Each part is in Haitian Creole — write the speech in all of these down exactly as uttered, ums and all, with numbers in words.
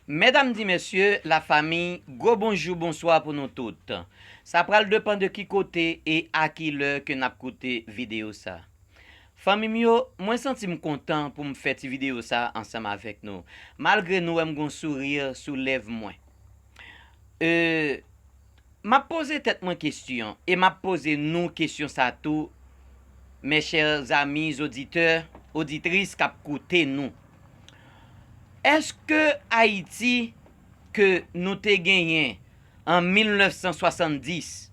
Medam di mesye, lafanmi, gwo bonjou, bonswa pou nou tout. Sa pral depann de ki kote e a ki lè ke n ap koute videyo sa. Fanmi m yo, mwen santi m kontan pou m fè ti videyo sa ansanm avèk nou, malgre nou wè m gon souri sou lèv mwen. E, m ap poze tèt mwen kesyon, e m ap poze nou kesyon sa tou, mes chers amis auditeurs, auditrices k ap koute nou. Èske Ayiti ke nou te genyen an mil nèf san swasanndis,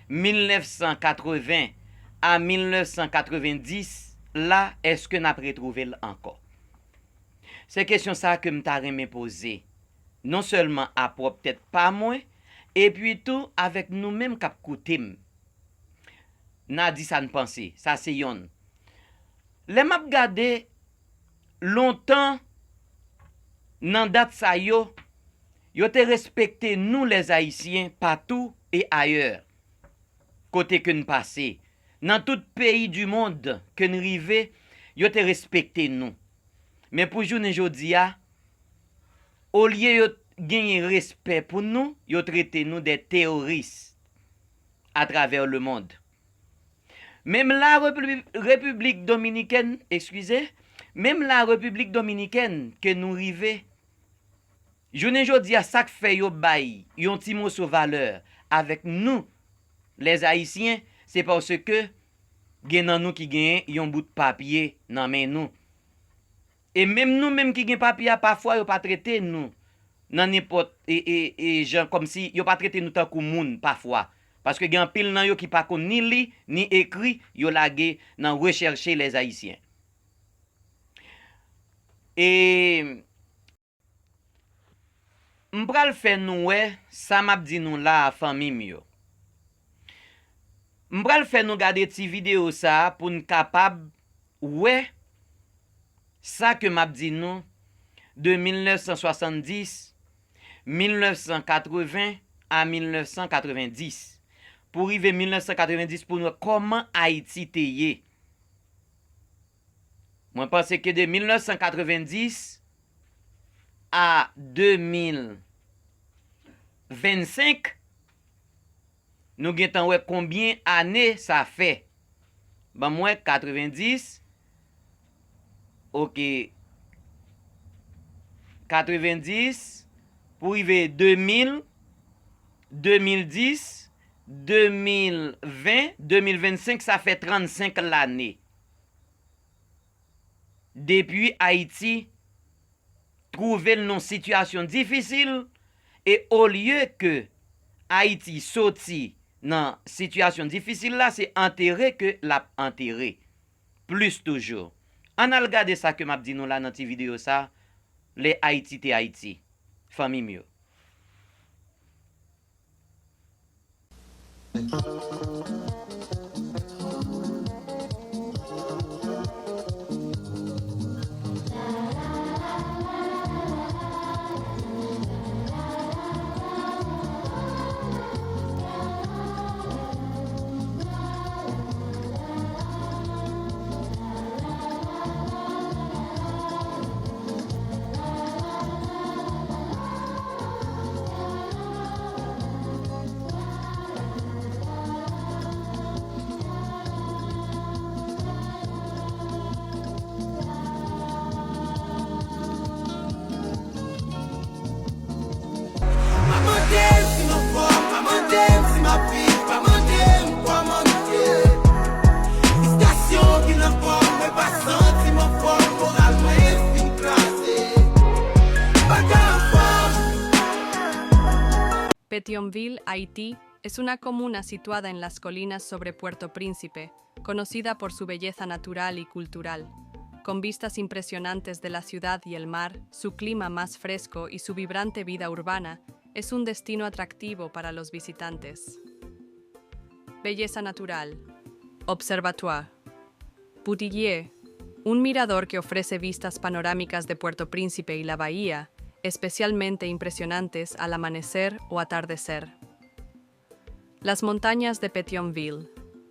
mil nèf san katreven a mil nèf san katrevenndis la, èske n ap retwouve l ankò? Se kesyon sa ke m ta renmen poze, non sèlman a pwòp tèt pa mwen, epi tou avèk nou menm k ap koute m. N a di sa n panse, sa se yonn. Lè m ap gade lontan, nan dat sa yo, yo te respekte nou, les Haïtiens, patou e ayè, kote ke n pase. Nan tout peyi di mond ke n rive, yo te respekte nou. Men pou jounen jodi a, olye yo genyen respè pou nou, yo trete nou de teyoris atravè lemonn. Menm la Repibli-, Repiblik Dominikèn, eskize, menm la Repiblik Dominikèn ke nou rive, jounen jodi a, sa k fè yo bay yon ti moso valè avèk nou, les Haïtiens, se paske gen nan nou ki genyen yon bout papye nan men nou. E menm nou menm ki gen papye a, pafwa yo pa trete nou nan nenpòt e, e, e jan, kòmsi yo pa trete nou tankou moun pafwa. Paske gen anpil nan yo ki pa konn ni li, ni ekri, yo lage nan rechèche les Haïtiens. E m pral fè nou wè sa m ap di nou la a, fanmi m yo. M pral fè nou gade ti videyo sa a pou n kapab wè sa ke m ap di nou de mil nèf san swasanndis, mil nèf san katreven a mil nèf san katrevenndis, pou rive mil nèf san katrevenndis, pou n wè kòman Ayiti te ye. Mwen panse ke de mil nèf san katrevenndis a de mil vennsenk, nou gentan wè konbyen ane sa fè. Ban m wè, katrevenndis, oke, katrevenndis, pou rive de mil, de mil dis, de mil ven, de mil vennsenk, sa fè trannsenk lane. Depi Ayiti twouve l nan sitiyasyon difisil, e olye ke Ayiti soti nan sitiyasyon difisil la, se antere ke l ap antere. Plis toujou. Ann al gade sa ke m ap di nou la nan ti videyo sa, lè Ayiti te Ayiti, fanmi m yo. Pa mande m si m anfòm, pa mande m si m ap viv, pa mande m kòman nou ye. Fristasyon ki nan kò m, mwen pa santi m anfòm, moral mwen fin kraze. M pa ka anfòm. Petionville, Haití, es una comuna situada en las colinas sobre Puerto Príncipe, conocida por su belleza natural y cultural, con vistas impresionantes de la ciudad y el mar, su clima más fresco y su vibrante vida urbana, es un destino atractivo para los visitantes. Belleza natural. Observatoire Boutillier, un mirador que ofrece vistas panorámicas de Puerto Príncipe y la bahía, especialmente impresionantes al amanecer o atardecer. Las montañas de Petionville.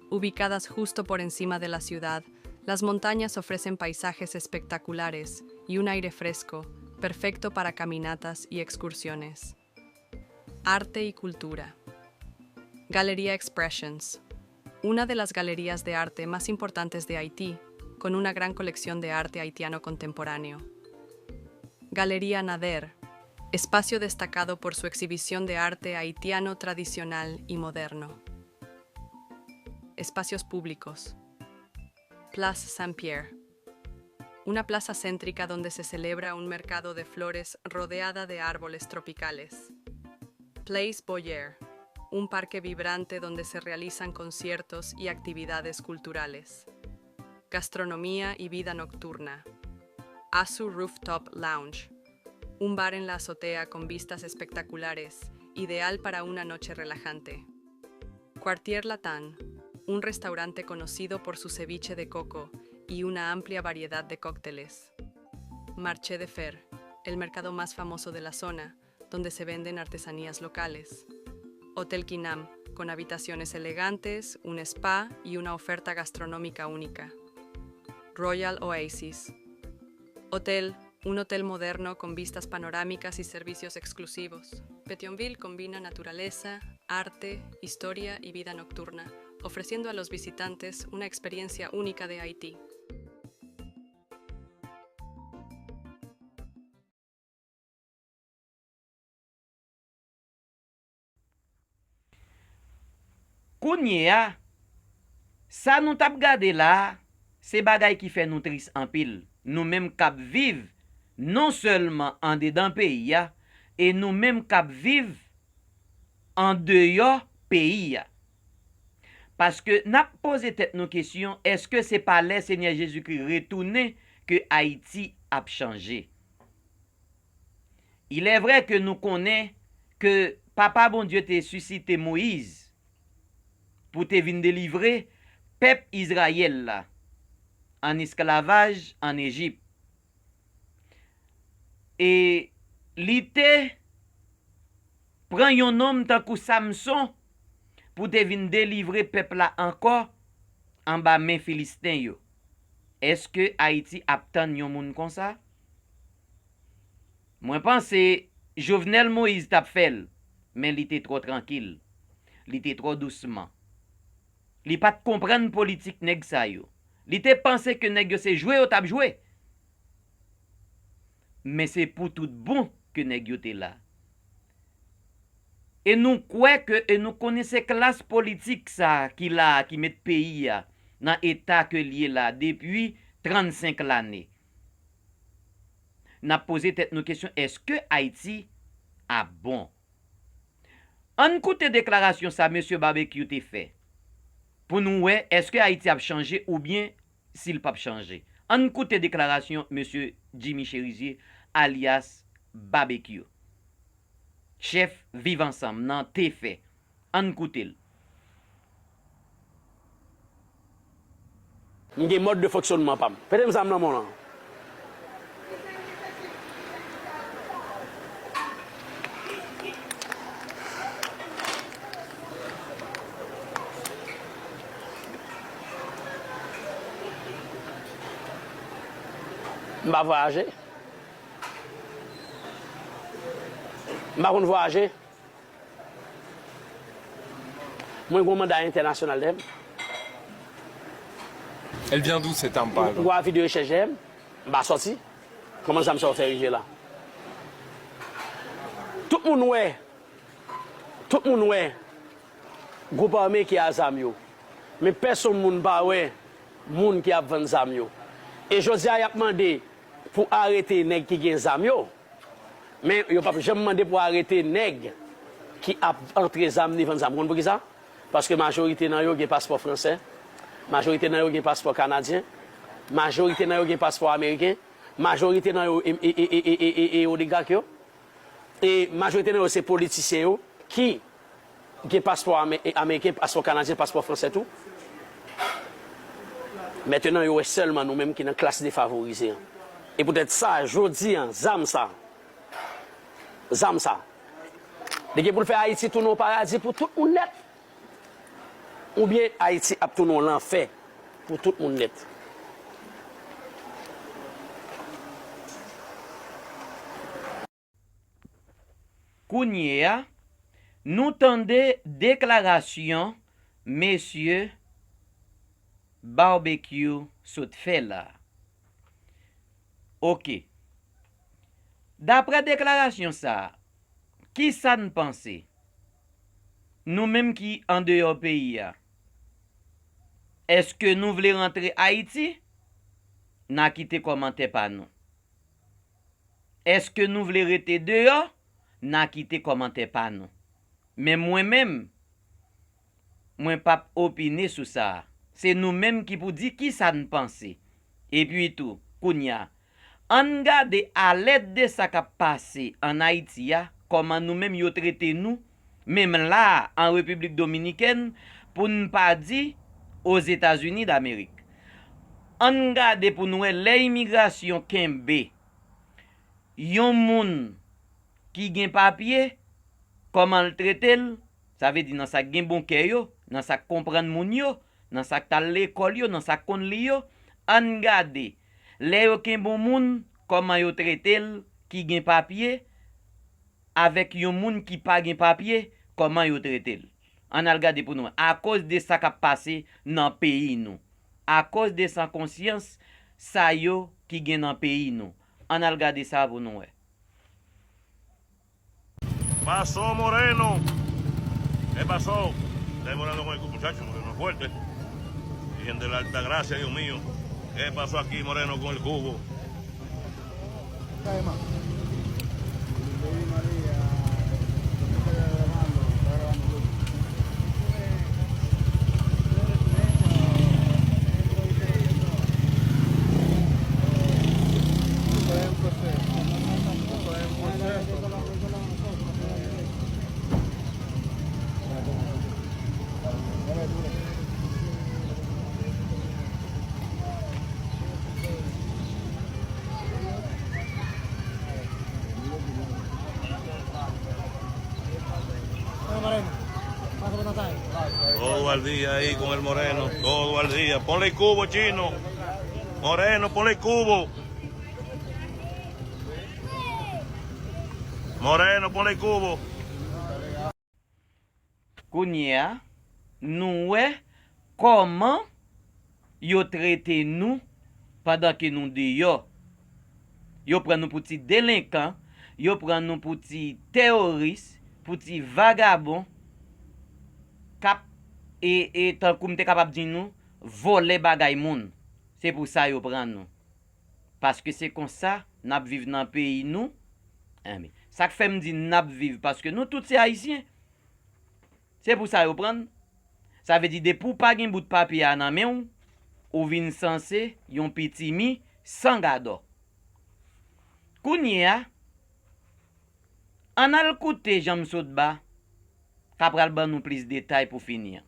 Ubicadas justo por encima de la ciudad, las montañas ofrecen paisajes espectaculares y un aire fresco, perfecto para caminatas y excursiones. Arte y cultura. Galería Expressions, una de las galerías de arte más importantes de Haití, con una gran colección de arte haitiano contemporáneo. Galería Nader, espacio destacado por su exhibición de arte haitiano tradicional y moderno. Espacios públicos. Place Saint-Pierre, una plaza céntrica donde se celebra un mercado de flores rodeada de árboles tropicales. Place Boyer, un parque vibrante donde se realizan conciertos y actividades culturales. Gastronomía y vida nocturna. Asu Rooftop Lounge, un bar en la azotea con vistas espectaculares, ideal para una noche relajante. Quartier Latin, un restaurante conocido por su ceviche de coco y una amplia variedad de cócteles. Marché de Fer, el mercado más famoso de la zona, donde se venden artesanías locales. Hotel Kinam, con habitaciones elegantes, un spa y una oferta gastronómica única. Royal Oasis, hotel, un hotel moderno con vistas panorámicas y servicios exclusivos. Petionville combina naturaleza, arte, historia y vida nocturna, ofreciendo a los visitantes una experiencia única de Haití. Kounye a, sa nou t ap gade la a, se bagay ki fè nou tris anpil, nou menm k ap viv non sèlman andedan peyi a, e nou menm k ap viv andeyò peyi a. Paske n ap poze tèt nou kesyon, èske se pa lè Senyè Jezikri retounen ke Ayiti ap chanje? Il est vrai ke nou konnen ke Papa Bondye te sisite Moyiz pou te vin delivre pèp Izrayèl la ann esklavaj ann Ejip. E li te pran yon nonm tankou Samson pou te vin delivre pèp la ankò anba men Filisten yo. Èske Ayiti ap tann yon moun konsa? Mwen panse Jovenel Moïse t ap fè l, men li te twò trankil. Li te twò dousman. Li pa t konprann politik nèg sa yo. Li te panse ke nèg yo se jwe yo t ap jwe. Men se pou tout bon ke nèg yo te la. E nou kwè ke, e nou konnen se klas politik sa a ki la a, ki met peyi a nan eta ke l ye la depi trannsenk lane. N ap poze tèt nou kesyon, èske Ayiti ap bon? Ann koute deklarasyon sa mesye Babekyou te fè pou nou wè èske Ayiti ap chanje oubyen si l p ap chanje. Ann koute deklarasyon mesye Jimmy Chérizier alyas Babekyou, chèf Viv Ansanm nan, te fè. Ann koute l. M gen mòd de fonksyònman pa m. Prete m zam nan men w lan. M pa vwayaje. M pa konn vwayaje. Mwen gen yon manda entènasyonal dèyè m. Elle vient d'où cette arme par M gen yon avi de rechèch dèyè m. M pa sòti. Kòman zam sa yo fè rive la? Tout moun wè. Tout moun wè gwoup ame ki a zam yo. Men pèsonn moun pa wè moun ki ap vann zam yo. E jodi a y ap mande pou arete nèg ki gen zam yo. Men yo p ap janm mande pou arete nèg ki ap antre zam ni vann zam. Ou konn poukisa? Paske majorite nan yo gen paspò fransè, majorite nan yo gen paspò kanadyen, majorite nan yo gen paspò ameriken, majorite nan yo e oligak yo, e majorite nan yo se politisyen yo ki gen paspò ameriken, paspò kanadyen, paspò fransè tou. Mentenan yo wè sèlman nou menm ki nan klas defavorize an. E poutèt sa, jodi an, zam sa, zam sa, li gen pou l fè Ayiti tounen yon paradi pou tout moun nèt, oubyen Ayiti ap tounen yon lanfè pou tout moun nèt. Kounye a, nou tande deklarasyon mesye Barbecue sot fè la. Oke. Daprè deklarasyon sa a, kisa n panse? Nou menm ki andeyò peyi a, èske nou vle rantre Ayiti? N a kite kòmantè pa nou. Èske nou vle rete deyò? N a kite kòmantè pa nou. Men mwen menm, mwen p ap opine sou sa a. Se nou menm ki pou di kisa n panse. Epi tou, kounye a, ann gade alèd de sa k ap pase ann Ayiti a, kòman nou menm yo trete nou, menm la a, an Repiblik Dominikèn, pou n pa di Ozetazini Damerik. Ann gade pou n wè lè imigrasyon kenbe yon moun ki gen papye, kòman l trete l, sa vle di nan sa k gen bon kè yo, nan sa k konprann moun yo, nan sa k t al lekòl yo, nan sa k konn li yo, ann gade, lè yo kenbe yon moun, kòman yo trete l ki gen papye, avèk yon moun ki pa gen papye, kòman yo trete l. Ann al gade pou nou wè. Akoz de sa k ap pase nan peyi nou. Akoz de sankonsyans sa yo ki gen nan peyi nou. Ann al gade sa pou nou wè. Pasó, Moreno. ¿Qué pasó? Está Moreno con el cubo, muchacho, Moreno es fuerte. Virgen de la Alta Gracia, Dios mío. ¿Qué pasó aquí, Moreno, con el cubo? Todo al día ahí con el Moreno, todo al día. Ponle el cubo, chino. Moreno, ponle el cubo. Moreno, ponle el cubo. Kounye a, nou wè kòman yo trete nou pandan ke nou deyò. Yo pran nou pou ti delenkan, yo pran nou pou ti teworis, pou ti vagabon, k ap, e, e, tankou m te kapab di nou, vòlè bagay moun. Se pou sa yo pran nou. Paske se konsa n ap viv nan peyi nou. Enben, sa k fè m di n ap viv, paske nou tout se Ayisyen. Se pou sa yo pran n. Sa vle di, depi w pa gen bout papye a nan men w, ou vin sanse yon pitimi san gadò. Kounye a, ann al koute Janm Sotba ka pral ban nou plis detay pou fini an.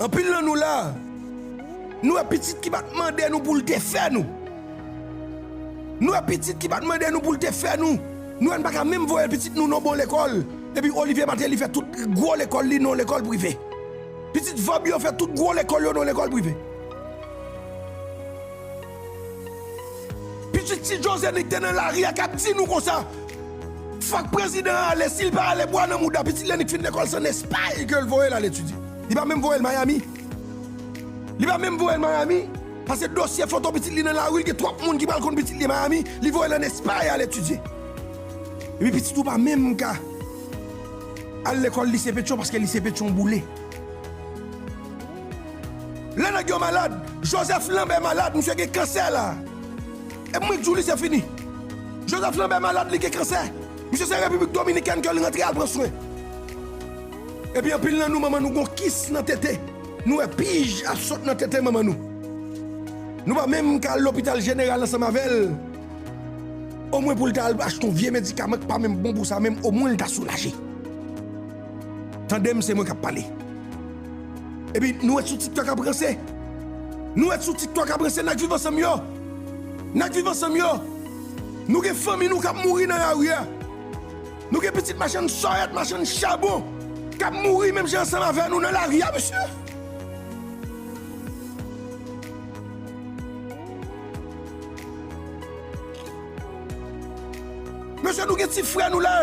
Anpil nan nou la, nou wè pitit ki pa t mande nou pou l te fè nou. Nou wè pitit ki pa t mande nou pou l te fè nou. Nou wè n pa ka menm voye pitit nou nan bon lekòl. Epi Olivier Martelly fè tout gwo lekòl li nan lekòl prive. Pitit vòb yo fè tout gwo lekòl yo nan lekòl prive. Pitit ti José Nick te nan lari a k ap di nou konsa, fòk prezidan an ale, si l pa ale, bwa nan mouda. Pitit li annik fin lekòl, se ann Espay ke l voye l al etidye. Li pa menm voye l Miami. Li pa menm voye l Miami, paske dosye foto pitit li nan lari, li gen twòp moun ki pral konn pitit li Miami, li voye l ann Espay al etidye. Epi pitit ou pa menm ka al lekòl Lise Petyon, paske Lise Petyon boule. Lè nèg yo malad, Joseph Lambert malad, misye gen kansè la. E mwen k di w li se fini. Joseph Lambert malad, li gen kansè. Misye se Repiblik Dominikèn ke l rantre al pran swen. Epi anpil nan nou, manman nou gon kis nan tete. Nou wè pij ap sot nan tete manman nou. Nou pa menm ka al lopital jeneral ansanm avè l. Omwen pou l ta al achte yon vye medikaman ki pa menm bon pou sa menm, omwen l ta soulaje. Tande m, se mwen k ap pale. Epi nou wè sou TikTok ap ranse. Nou wè sou TikTok ap ranse, nèg Viv Ansanm yo. Nèg Viv Ansanm yo. Nou gen fanmi nou k ap mouri nan lari a. Nou gen pitit machann sòyèt, machann chabon k ap mouri menm jan ansanm avè nou nan lari a, mesye. Mesye, nou gen ti frè nou la,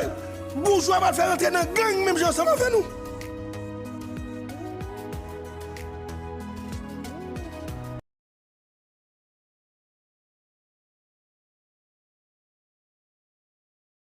boujwa pral fè rantre nan gang menm jan ansanm avè nou.